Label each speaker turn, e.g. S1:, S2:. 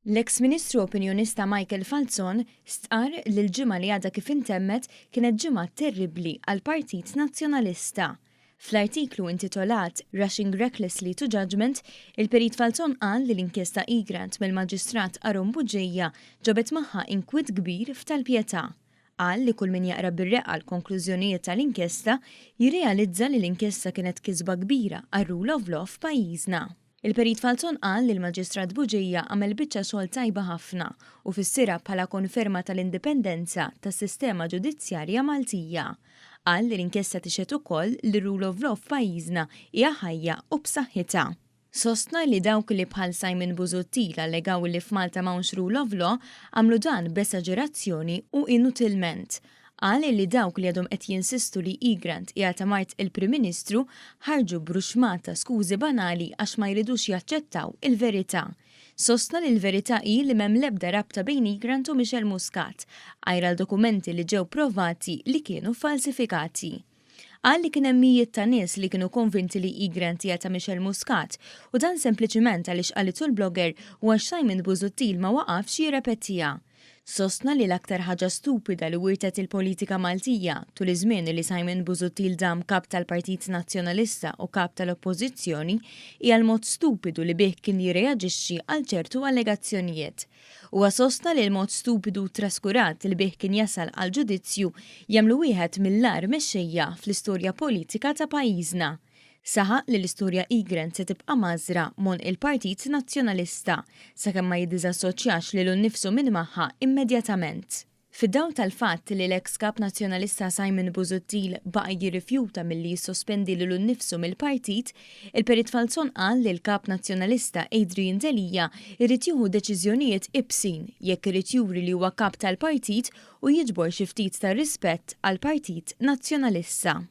S1: L-eks Ministru opinjonista Michael Falzon stqarr li l-ġimgħa li għadha kif intemmet kienet ġimgħa terribbli għall-Partit Nazzjonalista. Fl-artiklu intitolat Rushing Recklessly to Judgment, il-Perit Falzon qal li l-inkjesta Egrant mill-Maġistrat Aaron Bugeja ġabet magħha inkwiet kbir f'Tal-Pietà. Qal li kull min jaqra bir-reqqa l-konklużjonijiet tal-inkjesta jirrealizza li l-inkjesta kienet kisba kbira għar-rule of law f'pajjiżna. Il-Perit Falzon qal li l-Maġistrat Bugeja għamel biċċa xogħol tajba ħafna u fissirha bħala konferma tal-indipendenza tas-sistema ġudizzjarja Maltija. Qal li l-inkjesta tixhed ukoll li r-rule of law f'pajjiżna hija ħajja u b'saħħitha. Sostna li dawk li bħal Simon Busuttil allegaw li f'Malta m'hawnx rule of law għamlu dan b'esaġerazzjoni u inutilment. Qal li dawk li għadhom qed jinsistu li Egrant hija ta' mart il-Prim Ministru ħarġu b'ruxxmata skużi banali għax ma jridux jaċċettaw il-verità. Sostna li l-verità hi li m'hemm l-ebda rabta bejn Egrant u Michelle Muscat, għajr għal dokumenti li ġew provati li kienu falsifikati. Qal li kien hemm mijiet ta' nies li kienu konvinti li Egrant hija ta' Michelle Muscat u dan sempliċiment għaliex qalitu l-blogger u għax Simon Busuttil ma waqafx jirrepetiha. Sostna li l-aktar ħaġa stupida li wirtet il-politika Maltija tul iż-żmien li Simon Busuttil dam kap tal-Partit Nazzjonalista u kap tal-Oppożizzjoni hija l-mod stupidu li bih kien jirreaġixxi għal ċertu allegazzjonijiet. Huwa sostna li l-mod stupidu traskurat li bih kien jasal għal ġudizzju jagħmlu wieħed mill-agħar mexxejja fl-istorja politika ta' pajjiżna. Saħaq li l-istorja Egrant se tibqa' mgħażżra m'għonq il-Partit Nazzjonalista sakemm ma jiddiżassoċjax lilu nnifsu minn magħha immedjatament. Fid-dawl tal-fatt li l-eks kap Nazzjonalista Simon Busuttil baqa' jirrifjuta milli jissospendi lilu nnifsu mill-partit, il-Perit Falzon qal li l-kap Nazzjonalista Adrian Delia jrid jieħu deċiżjonijiet ibsin jekk irid juri li huwa kap tal-partit u jiġbor xi ftit ta' rispett għall-Partit Nazzjonalista.